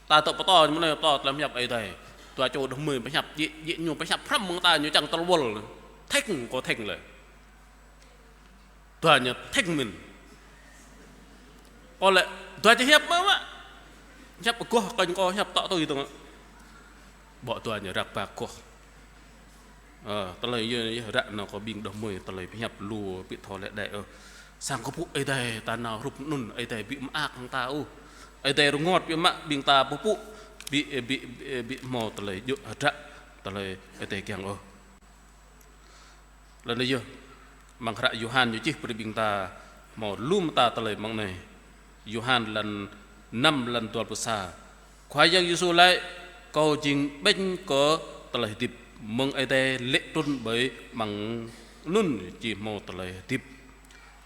Ta tŏ pơtô mơ̆n anai pơtô tơlơi hiăp Ơi Adai. Dua čô đah kơmơi pơhiăp, jĭ, jĭ ñu pơhiăp hrăm mơ̆ng ta ñu čang tơl wơl. Thĕng kâo thĕng lĕ. Dua ñu thĕng mơ̆n. Kâo lĕ, dua čô hiăp mơ̆ mă. Hiăp agoh kơnh kâo hiăp tŏ tui tơ̆ng. Ƀô̆ dua ñu răk ƀă agoh. Ơ, tơlơi yơh, yơh ră anai kâo ƀing đah kơmơi tơlơi pơhiăp lu ƀu thâo lĕ đĕ ôh. Sang kơpŭ Ơi Adai ta nao hrup anŭn, Ơi Adai ƀu mơak hăng ta ôh. Ơi Adai rơngot biă mă ƀing ta pơpŭ ƀu, ƀu, ƀu, ƀu hmâo tơlơi djơ̆ hơdră tơlơi Ơi Adai kiăng ôh. Tơlơi anai yơh, amăng hră Yôhan ñu čih brơi ƀing ta hmâo lŏm ta tơlơi amăng anai. Yôhan lăn năm lăn dua pluh sa. Khua Yang Yêsu laĭ: Kâo jing ƀañ kơ tơlơi hơdip, mơ̆ng Ơi Adai lê̆ trŭn ƀơi amăng anŭn či hmâo tơlơi hơdip.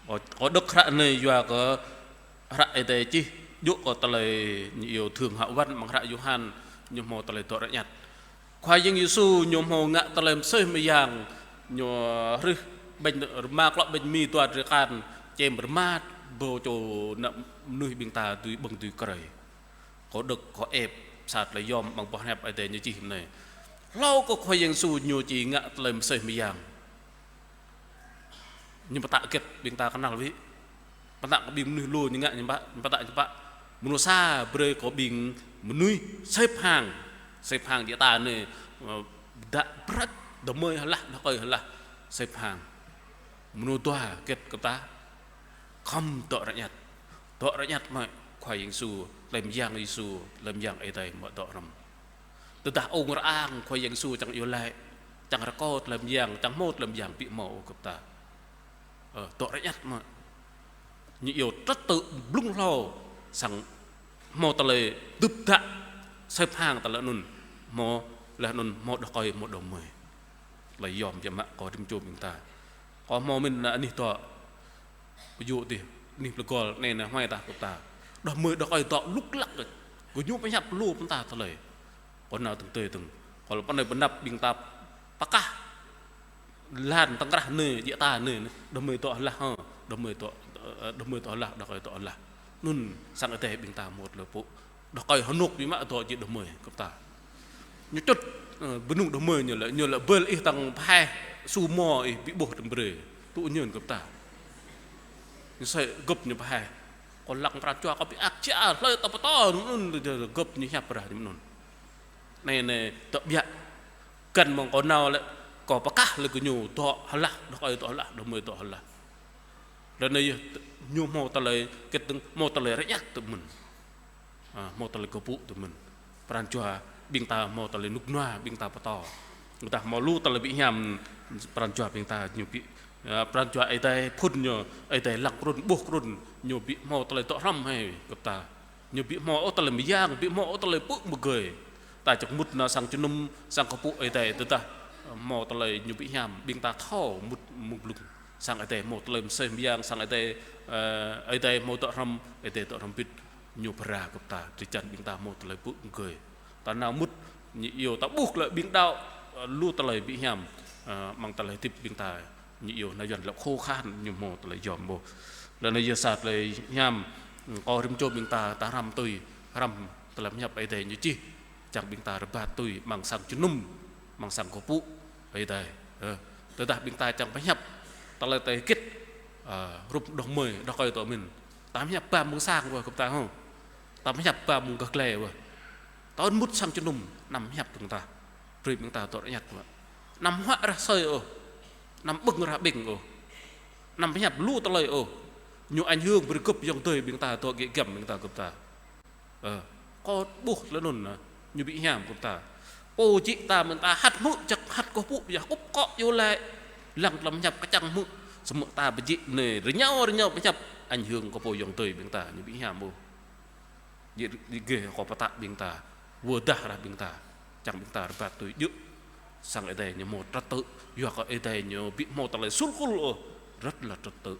Kâo, kâo đŏk hră anai yua kơ hră Ơi Adai čih djơ̆ kơ tơlơi ñu iâu thượng hạ văn amăng hră Yôhan ñu hmâo tơlơi dŏ rơñăt. Khua Yang Yêsu ñu hmâo ngă tơlơi mơsêh mơyang, ñu hrih ƀañ rơma klŏ ƀañ mi dua drơi kan, čem rơma rơbâo čô ană mơnuih ƀing ta dưi ƀơ̆ng dưi krơi. Kâo đŏk kâo ep sa tơlơi yom amăng boh hiăp Ơi Adai ñu čih mơ̆n anai. Hlâo kơ Khua Yang Yêsu ñu či ngă tơlơi mơsêh mơyang. Ñu pơtă hơget ƀing ta kơnăl wĭ. Pơtă kơ ƀing mơnuih lu ñu ngă ñu pă, ñu pơtă ñu pă. Mơnuih sa brơi kơ ƀing mơnuih xếp hàng. Xếp hàng djai ta anai, ơ, đah brăt, đah kơmơi hơlah, đah kơi hơlah. Xếp hàng. Mơnuih dua hơget kơ ta. Khŏm dŏ rơñăt. Dŏ rơñăt mơ̆ Khua Yang Yêsu, tơlơi mơyang Yêsu, tơlơi mơyang Ơi Adai mơ̆ dŏ hrŏm. Tơdah ung rơang Khua Yang Yêsu čang iâu laĭ, čang rơkâo tơlơi mơyang, čang hmâo tơlơi mơyang ƀu hmâo ôh gơ̆p ta. Ơ, dŏ rơñăt mơ̆. Ñu iâu trật tự blung hlâo, sang hmâo tơlơi dŭp dă, xếp hàng tơlơi anŭn, hmâo laih anŭn, hmâo đah kơi, hmâo đah kơmơi. Tơlơi yom biă mă kơ rĭm čô ƀing ta. Kâo hmâo mĭn anai anih dŏ. Ƀu djơ̆ dih, anih plơi gol, anai anai huai tah gơ̆p ta. Đah kơmơi đah kơi dŏ lŭk lăk kơ. Gơñu pơhiăp lu pơ̆n ta tơlơi. Kâo nao tơ̆ng tơi tơ̆ng. Kâo lăp anai pơnăp ƀing ta pơkah. lan tơkrah anai, djơ̆ ta anai, đah kơmơi dŏ hơlah, hơ, đah kơmơi dŏ, ơ, đah kơmơi dŏ hơlah, đah kơmơi dŏ hơlah. Anŭn sang Ơi Adai ƀing ta hmâo tơlơi pơpŭ. Đah kơmơi hơnuk biă mă dŏ djơ̆ đah kơmơi gơ̆p ta. Ñu čŭt, ơ, bơnung đah kơmơi ñu lĕ, ñu lĕ bơl ih tăng pơhaih, su hmâo ih ƀu ƀuh tơm brơi. Tŭ ñơn gơ̆p ta. Ñu sĕ gơ̆p ñu pơhaih. Kâo lăng pran jua kâo ƀu ăt čă, hlơi ta pơtô, anŭn, anŭn, gơ̆p ñu hiăp brơi ñu anŭn. Anai, anai, tơbiă. Găn mơ̆ng kâo nao lĕ, kâo pơkah lĕ kơ ñu dŏ hơlah, đah kơmơi dŏ hơlah, đah kơmơi dŏ hơlah. Lĕ anai yơh, ñu hmâo tơlơi, kơ tơ̆ng hmâo tơlơi rơñăt tơ mơ̆n. A, hmâo tơlơi kơpŭ tơ mơ̆n. Pran jua ƀing ta hmâo tơlơi rơnŭk rơnua ƀing ta pơtô. Ƀing ta hmâo lu tơlơi ƀu hiam pran jua ƀing ta ñu ƀu, a, pran jua Ơi Adai phŭn ñu, Ơi Adai lăng krŭn, ƀuh krŭn, ñu ƀu hmâo tơlơi dŏ hrŏm hĭ gơ̆p ta. Ñu ƀu hmâo ôh tơlơi mơyang, ƀu hmâo ôh tơlơi pŭ mơgơi. Ta čơkă mŭt nao sang jơnum, sang kơpŭ Ơi Adai tơdah hmâo tơlơi ñu ƀu hiam, ƀing ta thâo mŭt mơ̆ng blung. Sang Ơi Adai hmâo tơlơi mơsêh mơyang, sang Ơi Adai, ơ, Ơi Adai hmâo dŏ hrŏm, Ơi Adai dŏ hrŏm bĭt, ñu pơră gơ̆p ta, drơi jăn ƀing ta hmâo tơlơi pŭ mơgơi. Ta nao mŭt, ñu iâu ta ƀuh lĕ ƀing đaŏ, ơ, lu tơlơi ƀu hiam, ơ, amăng tơlơi hơdip ƀing ta, ñu iâu nao Yuan lĕ khô khan, ñu hmâo tơlơi yom ƀuh. Lĕ anai yơh sa tơlơi hiam, kâo rĭm čô ƀing ta, ta hrăm tui, hrăm tơlơi pơhiăp Ơi Adai ñu čih. Čang ƀing ta rơbat tui amăng sang jơnum, amăng sang kơpŭ Ơi Adai. Ơ, tơdah ƀing ta čang pơhiăp tơlơi tơgit, ơ, rup đah kơmơi, đah kơmơi dŏ mơ̆n. Ta pơhiăp ba mơ̆ng sang wơ̆t gơ̆p ta hŏ. Ta pơhiăp ba mơ̆ng gah glai wơ̆t. Ta ôn mŭt sang jơnum, anăm pơhiăp ƀing ta. Brơi ƀing ta dŏ rơñăt wơ̆t. Anăm huă rah asơi ôh. Anăm ƀơ̆ng rah ƀing ôh. Anăm pơhiăp lu tơlơi ôh. Ñu ảnh hưởng brơi gơ̆p ayŏng adơi ƀing ta dŏ gĕ giăm ƀing ta gơ̆p ta. Ơ, kâo ƀuh tơlơi anŭn, ñu ƀu hiam gơ̆p ta. Pô jĕ ta mơ̆n ta hăt hmư̆ čăk hăt kơkuh pơpŭ yơh kŭp kŏ yơh lĕ. Lăng tơlơi pơhiăp kơčăng hmư̆. Samơ̆ ta pơjĕ anai rơñao rơñao pơhiăp ảnh hưởng kơ pô ayŏng adơi ƀing ta, ñu ƀu hiam ôh. Jĕ, jĕ gêh kâo pơtă ƀing ta. Wơ̆t dah rah ƀing ta. Čang ƀing ta rơbat tui djơ̆. Sang Ơi Adai ñu hmâo trật tự. Yua kơ Ơi Adai ñu ƀu hmâo tơlơi sul kul ôh. Rất là trật tự.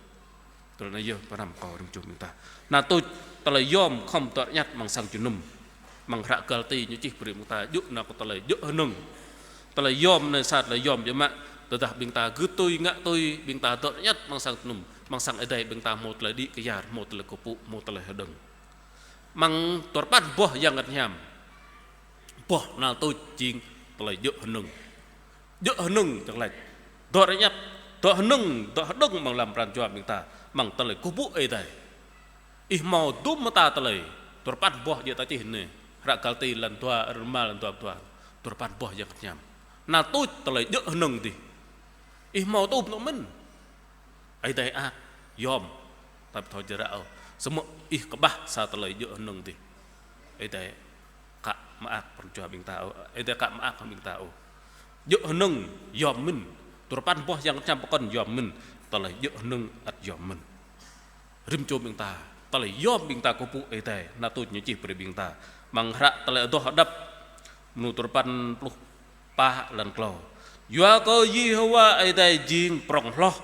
Tơlơi anai yơh pơhrăm kâo rĭm čô ƀing ta. Nao tuč tơlơi yom khŏm dŏ rơñăt amăng sang jơnum. Amăng hră Galati ñu čih brơi ƀing ta djơ̆ nao kơ tơlơi djơ̆ hơnơ̆ng. Tơlơi yom anai sa tơlơi yom biă mă. Tơdah ƀing ta gưt tui, ngă tui, ƀing ta dŏ rơñăt amăng sang jơnum. Amăng sang Ơi Adai ƀing ta hmâo tơlơi đĭ kyar, hmâo tơlơi kơpŭ, hmâo tơlơi hơđơ̆ng. Amăng duapăn boh Yang Bơngăt Hiam. Boh nao tuč jing tơlơi djơ̆ hơnơ̆ng. Djơ̆ hơnơ̆ng čang lač. Dŏ rơñăt, dŏ hơnơ̆ng, dŏ hơđơ̆ng amăng lăm pran jua ƀing ta, amăng tơlơi kơkuh pơpŭ Ơi Adai. Ih hmâo dŭm mơta tơlơi, duapăn boh djơ̆ ta čih anai. Hră Galati lăn dua, Rôma lăn dua pluh dua. Duapăn boh Yang Bơngăt Hiam. Nao tuč tơlơi djơ̆ hơnơ̆ng dih. Ih hmâo tŭm dŏ mơ̆n. Ơi Adai ăt yom, ta ƀu thâo jơră ôh. Samơ̆ ih kơƀah sa tơlơi djơ̆ hơnơ̆ng dih. Ơi Adai ka mơak pran jua ƀing ta ôh, Ơi Adai ka mơak ƀing ta ôh. Djơ̆ hơnơ̆ng yom mơ̆n, duapăn boh Yang Bơngăt Hiam pơkŏn yom mơ̆n, tơlơi djơ̆ hơnơ̆ng ăt yom mơ̆n. Rĭm čô ƀing ta, tơlơi yom ƀing ta kơkuh pơpŭ Ơi Adai, nao tuč ñu čih brơi ƀing ta. Amăng hră Tơlơi Adoh Hơđăp, mơnu duapăn pluh pă lăn klâo. Yua kơ Yêhôwa Ơi Adai jing prŏng hloh,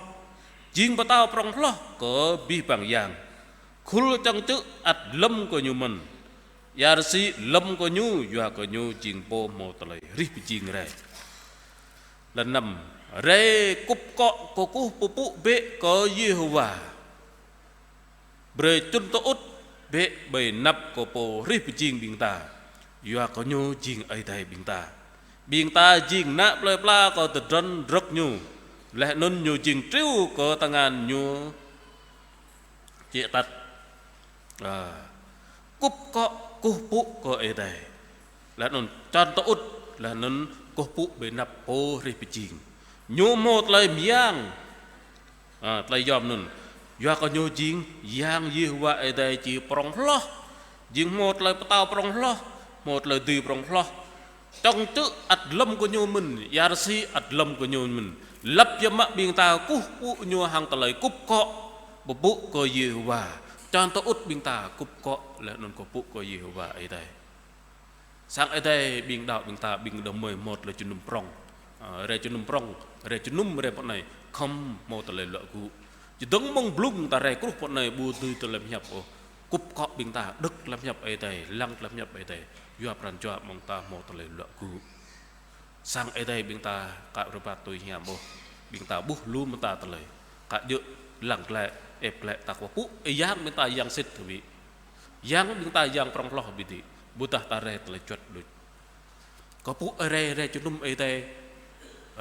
jing pơtao prŏng hloh kơ abih bang yang. Khul čŏng čư̆ ăt lơ̆m kơ ñu mơ̆n. Ia rơsĭ lơ̆m kơ ñu, yua kơ ñu jing pô hmâo tơlơi hrih pơjing rai. Lăn năm, rai kŭp kŏ kơkuh pơpŭ bĕ kơ Yêhôwa. Brơi čun tơŭt bĕ ƀơi anăp kơ pô hrih pơjing ƀing ta, yua kơ ñu jing Ơi Adai ƀing ta. Ƀing ta jing ană plơi pla kơ tơdron rơ̆k ñu, laih anŭn ñu jing triu kơ tơngan ñu čĕ tăt. A, kŭp kŏ kơkuh pơpŭ kơ Ơi Adai. Laih anŭn čun tơŭt, laih anŭn kơkuh pơpŭ ƀơi anăp pô hrih pơjing. Ñu hmâo tơlơi mơyang. A, tơlơi yom anŭn. Yua kơ ñu jing Yang Yêhôwa Ơi Adai či prŏng hloh. Jing hmâo tơlơi pơtao prŏng hloh, hmâo tơlơi dưi prŏng hloh. Čŏng čư̆ ăt lơ̆m kơ ñu mơ̆n, ia rơsĭ ăt lơ̆m kơ ñu mơ̆n. Lăp biă mă ƀing ta kơkuh pơpŭ ñu hăng tơlơi kŭp kŏ pơpŭ kơ Yêhôwa. Čun tơŭt ƀing ta kŭp kŏ laih anŭn kơkuh pơpŭ kơ Yêhôwa Ơi Adai. Sang Ơi Adai ƀing đaŏ ƀing ta ƀing đah kơmơi hmâo tơlơi jơnum prŏng. A, rai jơnum prŏng, rai jơnum rai pơ anai, khŏm hmâo tơlơi luă gŭ. Čơdơ̆ng mơ̆ng blung ta rai truh pơ anai ƀu dưi tơlơi pơhiăp ôh. Kŭp kŏ ƀing ta, đŏk tơlơi pơhiăp Ơi Adai, lăng tơlơi pơhiăp Ơi Adai. Yua pran jua mơ̆ng ta hmâo tơlơi luă gŭ. Sang Ơi Adai ƀing ta ka rơbat tui hiam ôh. Ƀing ta ƀuh lu mơta tơlơi. Kơ djơ̆ lăng glaĭ, ĕp glaĭ ta kơ pơpŭ, ơ, yang ƀing ta yang sĭt kơ ƀĭ. Yang ƀing ta yang prŏng hloh ƀĭ đĭ. Ƀôdah ta rai tơlơi juăt đôč. Kơ pơpŭ rai, rai jơnum Ơi Adai.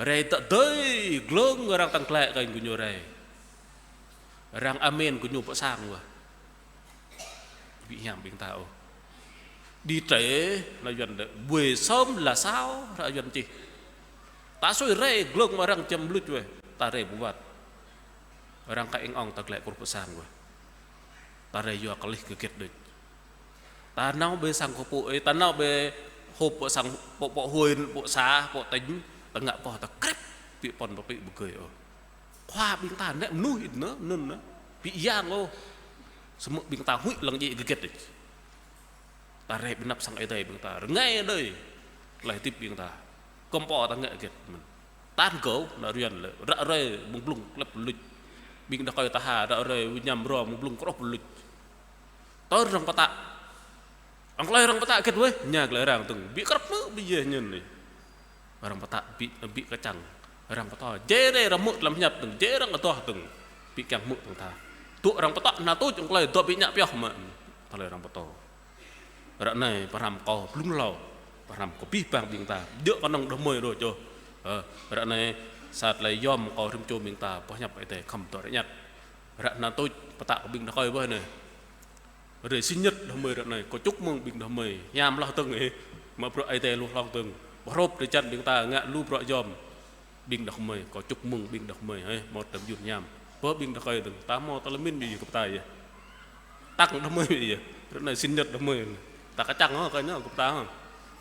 Rai tơdơi glông arăng tăng glaĭ kơ gơñu rai. Arăng amen gơñu pơ sang wơ̆. Ƀĭ hiam ƀing ta ôh. Đi trễ, ră Yuan đe, buổi sớm là sao, ră Yuan čih. Ta sui rai glông mă arăng čăm luč wơ̆, ta rai ƀu wơ̆t. Arăng kơ ing ong ta glaĭ kruh pơ sang wơ̆. Ta rai yua kơ lih kơ gĕt đôč. Ta nao ƀơi sang kơ pơpŭ, ơ, ta nao ƀơi hôp pơ sang, pơ, pơ huyện, pơ xã, pơ tỉnh, ta ngă pô ta krep, ƀĭ pon pơpĭ ƀu gơi ôh. Khua ƀing ta nĕ mơnuih ih nơ, nun nơ. Ƀĭ yang ôh. Samơ̆ ƀing ta huĭ lăng djai gơgĕt đôč. Ta rai ƀơi anăp sang Ơi Adai ƀing ta. Rơngai đơi. Tơlơi hơdip ƀing ta. Kơm pô ta ngă gĕt mơ̆n. Tan gơ̆, ră Yuan lĕ. Ră ruai mơ̆ng blung klep luč. Ƀing đah kơi ta ha, ră ruai ƀu ñam rô mơ̆ng blung kruh luč. Tơl arăng pơtă. Ƀơi tơlơi arăng pơtă gĕt wơ̆, ña tơlơi arăng tơ̆ng. Ƀĭ krăp mơ̆, ƀĭ yơh ñen anai. Arăng pơtă ƀĭ, ƀĭ kơčăng. Arăng pơtô. Jai rai arăng hmư̆ tơlơi pơhiăp tơ̆ng. Jai arăng kơtuah tơ̆ng. Ƀĭ kiăng hmư̆ tơ̆ng tha. Tŭ arăng pơtă ană tuč ƀơi tơlơi dŏ ƀĭ ngă pioh mă. Tơlơi arăng pơtô. Ră anai pơhrăm kâo blung hlâo. Pơhrăm kâo abih bang ƀing ta. Djơ̆ kơnơ̆ng đah kơmơi đôč ôh. Ơ, ră anai sa tơlơi yom kâo rĭm čô ƀing ta. Pơhiăp Ơi Adai khŏm dŏ rơñăt. Ră ană tuč pơtă kơ ƀing đah kơi wơ̆ anai. Rai sinh nhật đah kơmơi ră anai, kâo chúc mừng ƀing đah kơmơi. Hiam hloh tơ̆ng ih, mă bruă Ơi Adai lu hloh tơ̆ng. Pơhrôp drơi jăn ƀing ta ngă lu bruă yom. Ƀing đah kơmơi, kâo chúc mừng ƀing đah kơmơi, ơ, hmâo tơlơi mơyun hiam. Pơ ƀing đah kơi tơ̆ng, ta hmâo tơlơi mĭn ƀu djơ̆ kơ pơtă yơh. Tăng đah kơmơi ƀu djơ̆. Ră anai sinh nhật đah kơmơi. Ta kơčăng hŏ, kơ ñu kơ pơtă hŏ.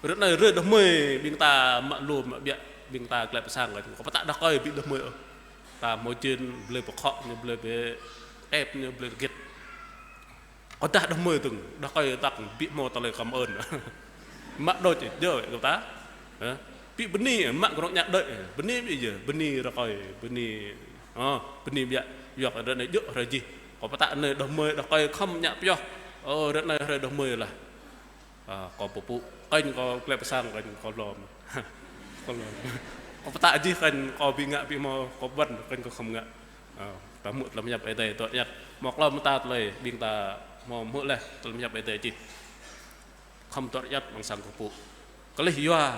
Ră anai rai đah kơmơi, ƀing ta mă lu, mă ƀiă, ƀing ta glaĭ pơ sang kơ. Kâo pơtă đah kơi ƀĭ đah kơmơi ôh. Ta hmâo jên, blơi pơkhŏ ñu, blơi pơkĕp ñu, blơi gĕt. Kâo dah đah kơmơi tơ̆ng, đah kơi tăk ƀĭ hmâo tơlơi cảm ơn. Mă đôč djơ̆ wơ̆t kơ ta. Hă? Ƀĭ bơni, mă kơnơ̆ng ñă đơi. Bơni ƀĭ yơh, bơni rơkơi, bơni. Ơ, bơni ƀiă, yua kơ ră anai djơ̆ hrơi jih. Kâo pơtă anai đah kơmơi, đah kơi khŏm ñă pioh. Ơ, ră anai hrơi đah kơmơi lah. Ơ, kâo pơpŭ, kơnh kâo glaĭ pơ sang kơnh kâo lom. Kâo lom. Kâo pơtă jih kơnh kâo ƀĭ ngă ƀĭ hmâo, kâo ƀuăn kơnh kâo khŏm ngă. Ơ, ta hmư̆ tơlơi pơhiăp Ơi Adai dŏ rơñăt. Hmâo klâo mơta tơlơi ƀing ta hmâo hmư̆ laih tơlơi pơhiăp Ơi Adai čih. Khŏm dŏ rơñăt amăng sang kơ pơpŭ. Kơlih yua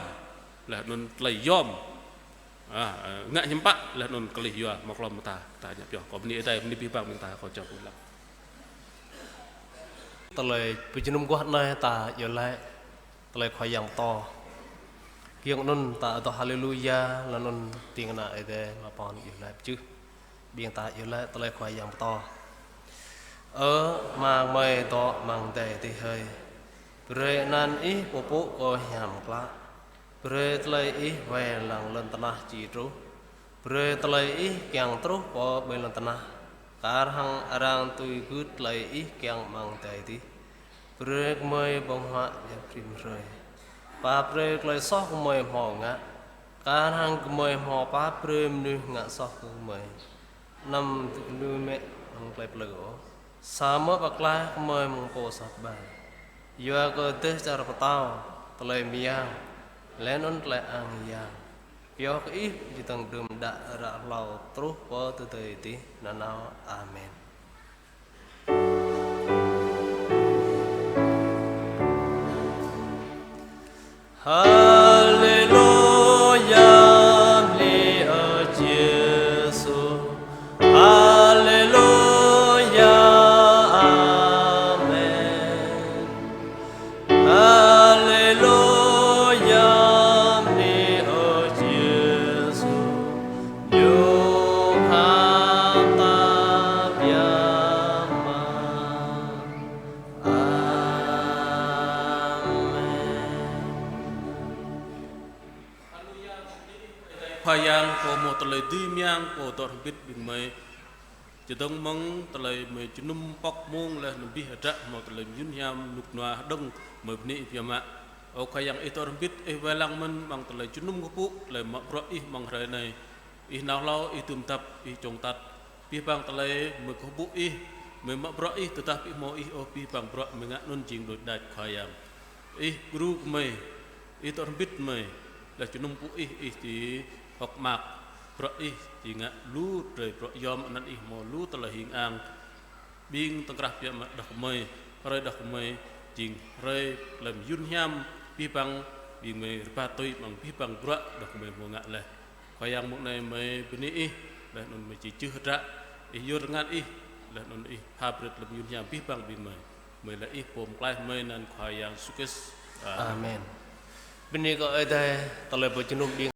laih anŭn tơlơi yom. Ơ, ơ, ngă hiư̆m pă laih anŭn kơlih yua hmâo klâo mơta ta ñă pioh. Kâo bơni Ơi Adai, bơni abih bang ƀing ta kâo čơkă pơlăng. Tơlơi pơjơnum guah anai ta iâu laĭ tơlơi Khua Yang pơtô. Giŏng anŭn ta adoh haleluya, laih anŭn ding kơna Ơi Adai mă pơpŭ iâu laĭ pơčeh. Ƀing ta iâu laĭ tơlơi Khua Yang pơtô. Ơ Ama gơmơi dŏ amăng adai adih hơi. Brơi anăn Ih pơpŭ kơ hiam klă. Brơi tơlơi Ih wai lăng lŏn tơnah či truh. Brơi tơlơi Ih kiăng truh pơ ƀơi lŏn tơnah, kar hăng arăng tui gưt tơlơi Ih kiăng amăng adai adih. Brơi gơmơi ƀơ̆ng huă djŏp rĭm hrơi. Pap brơi tơlơi soh gơmơi hmâo ngă, kar hăng gơmơi hmâo pap brơi mơnuih ngă soh kơ gơmơi. Anăm dŏ lu mĕ amăng tơlơi plư ôh, samơ̆ pơklaih gơmơi mơ̆ng pô soh ƀai. Yua kơ dêh čar pơtao, tơlơi mơyang, laih anŭn tơlơi ang yang, pioh kơ Ih či tơ̆ng đưm đă ră hlâo truh pơ tơdơi adih nanao. Amen. Haleluya, bơni Ơi Yêsu. Haleluya, amen. Haleluya, bơni Ơi Yêsu. Ñu khăp ta biă mă. Amen. Khua Yang, Pô hmâo tơlơi dưi mơyang, Pô dŏ hrŏm hơbĭt ƀing gơmơi. Čơdơ̆ng mơ̆ng tơlơi gơmơi jơnum pŏk mông laih anŭn abih hơdră hmâo tơlơi mơyun hiam rơnŭk rơnua hơđơ̆ng gơmơi bơni Ih biă mă. Ơ Khua Yang, Ih dŏ hrŏm hơbĭt, Ih wai lăng mơ̆n amăng tơlơi jơnum kơkuh, tơlơi mă bruă Ih amăng hrơi anai. Ih nao hlâo, Ih dưm dăp, Ih čŏng atăt. Abih bang tơlơi gơmơi kơkuh ƀuh Ih, gơmơi mă bruă Ih, tơdah ƀu hmâo Ih ôh, abih bang bruă gơmơi ngă anŭn jing đôč đač Khua Yang. Ih djru gơmơi, Ih dŏ hrŏm hơbĭt gơmơi, laih jơnum pơpŭ Ih, Ih či hơ̆k mơak. Bruă ih jing ngă lu drơi bruă yom, anăn ih hmâo lu tơlơi hing ang. Ƀing tơkrah biă mă đah kơmơi, hrơi đah kơmơi jing hrơi lăm yun hiam abih bang ƀing gơmơi rơpa tui amăng abih bang bruă đah kơmơi hmâo ngă laih. Khua Yang, mông anai gơmơi bơni ih, laih anŭn gơmơi či čih hơdră, ih yơr rơngan ih, laih anŭn ih pha brơi lăm yun hiam abih bang ƀing gơmơi. Gơmơi laĭ ih pô pơklaih gơmơi anăn Khua Yang Yêsu Krist. Amen. Amen. Bơni kơ Ơi Adai, tơlơi pơjơnum ƀing